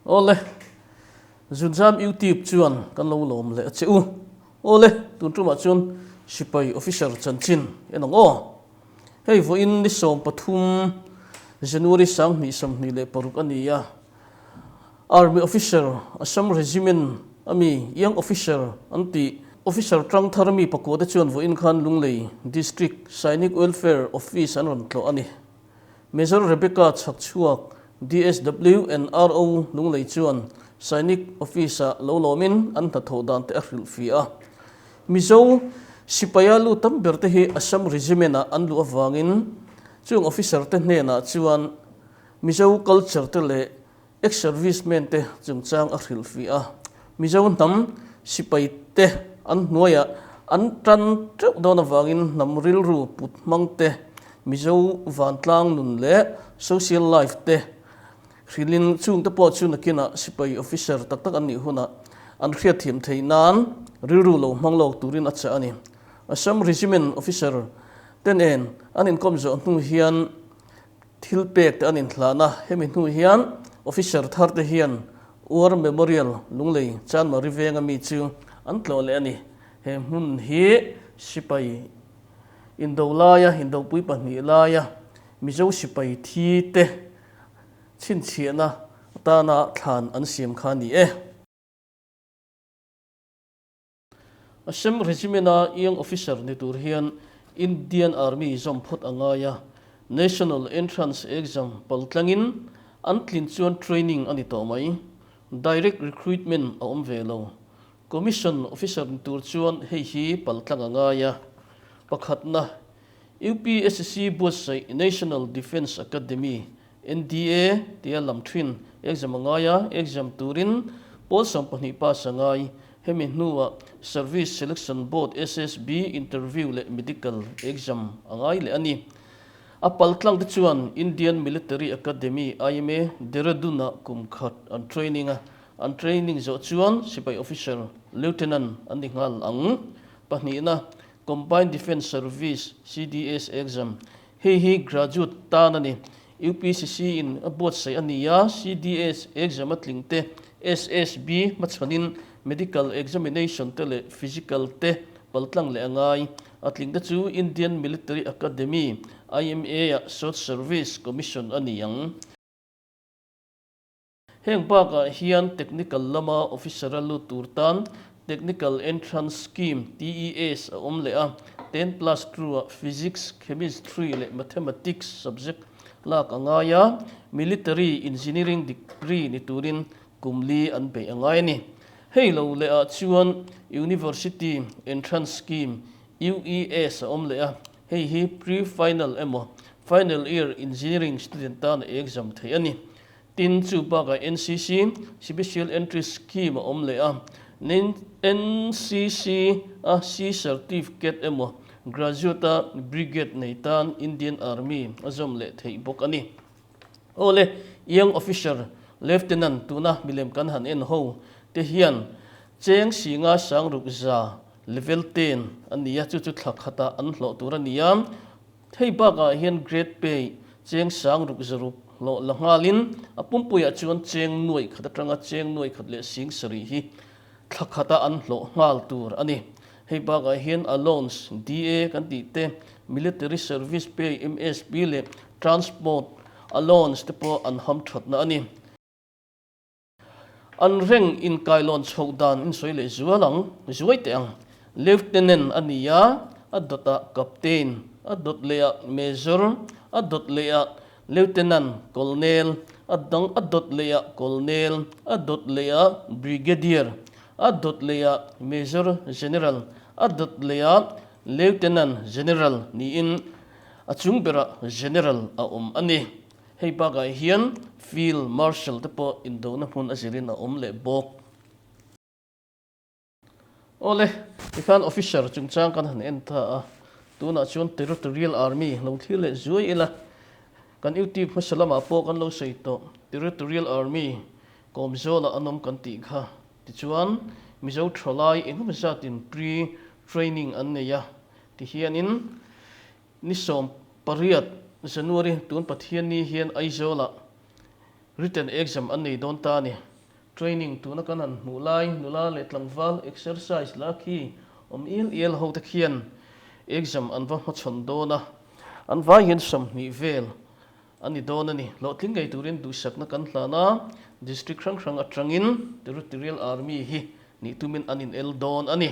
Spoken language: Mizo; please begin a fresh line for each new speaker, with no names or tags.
Awle, Zunzam YouTube chuan kan lo lawm leh a che u. Awle, tun tumah chuan sipai officer chanchin en ang aw. Hei vawiin ni 13 January 2026 a ni a, Army officer, Assam Regiment a mi Young Officer an tih officer tang thar mi pakua te chuan vawiin khan Lunglei District Sainik Welfare Office an rawn tlawh a ni. Major Rebecca Chhakchhuak, DSW and RO Lunglei chuan Sainik Office-ah lo lawmin an hnathawh dan te a hrilhfiah a. Mizo sipaia lu tam ber te hi Assam Regiment-ah an luh avangin chung officer te hnenah chuan Mizo culture te leh ex-servicemen te chungchang a hrilhfiah a. Mizo hnam sipai te an hnuaiah an tan teuh dawn avangin hnam rilru put hmang te, Mizo vantlang nun leh social life te hrilhin chung te pawh chu nakinah sipai officer tak tak an nih hunah an hriatthiam theih nan rilru lo hmang lawk turin a chah a ni. Assam Regiment officer te nen an inkawm zawh hnu hian Thil pek te an inhlan a, hemi hnu hian officer thar te hian War Memorial Lunglei Chanmari venga mi chu an tlawh leh a ni. He hmun hi sipai indo laia indopui pahnih laia Mizo sipai thi te chhinchhiahna atana thlan an siam kha a ni e. Assam Regiment-a Young Officer ni tur hian Indian Army zawm phawt a ngai a, National Entrance Exam pal tlangin an tlin chuan training a ni tawh mai. Direct recruitment a awm ve lo. Commission Officer ni tur chuan hei hi pal tlang a ngai a. Pakhatna, UPSC buatsaih National Defence Academy, NDA, tia lam thin exam a ngai a, exam turin pawl 12 pass a ngai. Hemi hnuah Service Selection Board, SSB, interview leh medical exam a ngai leh a ni. A paltlang te chuan Indian Military Academy, IMA, Dehradun-ah kum khat an training a, an training zawh chuan sipai officer, Lieutenant, an ni nghal ang. Pahnihna, Combined Defence Service, CDS, exam. Hei hi graduate tan a ni. UPCC in a buatsaih a ni a, CDS exam a tling te, SSB hmachhanin medical examination te leh physical te paltlang leh a ngai. A tling te chu Indian Military Academy, IMA, ah Short Service Commission a ni ang. Heng bakah hian technical lama officer a lut tur tan Technical Entrance Scheme, TES, a awm leh a, 10+2 ah Physics, Chemistry leh Mathematics subject lak a ngai a, Military Engineering degree ni turin kum li an beih a ngai a ni. Hei lo leh ah chuan University Entrance Scheme, UES, a awm leh a, hei hi pre-final emaw final year engineering student tan a exam theih a ni. Tin, chu bakah NCC Special Entry Scheme a awm leh a, NCC a C Certificate emaw Graduate a Brigade nei tan Indian Army a zawm leh theih bawk a ni. Awle, Young Officer, Lieutenant tuna milem kan han en ho te hian cheng singa sangruk za level ten a ni a, chu chu thla khatah an hlawh tur a ni a. Hei bakah hian Grade Pay cheng sangruk zaruk hlawh la nghalin a pumpuiah chuan cheng nuaih khat atanga cheng nuaih khat leh sing sarih hi thla khata an hlawh nghal tur a ni. Hei bakah hian Allowance, DA kan tih te, Military Service Pay, MSP, leh Transport Allowance te pawh an ham thatna a ni. An reng inkailawn chhoh dan in sawi leh zual ang, zuai teh ang. Lieutenant a ni a, a dawtah Captain, a dawt lehah Major, a dawt lehah Lieutenant Colonel, a dang a dawt lehah Colonel, a dawt lehah Brigadier, a dawt lehah Major General, a dawt lehah Lieutenant General niin a chung berah General a awm a ni. Hei bakah hian Field Marshal te pawh indona hmun a zirin a awm leh bawk. Awle, tikhan officer chungchang kan han en ta a, tunah chuan Territorial Army lo thlir leh zuai ila, kan YouTube hmasa lamah pawh kan lo sawi tawh, Territorial Army kawmzawlah an awm kan tih kha. Tichuan, Mizo thalai engemaw zatin pre-training an nei a, tihianin Ni 18 January tun Pathianni hian Aizawlah written exam an nei dawn ta a ni. Training tuna kan han hmuh lai nula leh tlangval exercise la khi awm ial ial ho te khian exam an va hmachhawn dawn a, an vai hian 20 vel a ni dawn a ni. Hlawhtling ngei turin duhsakna kan hlan a, district hrang hrang atangin Territorial Army hi nih tumin an in el dawn a ni.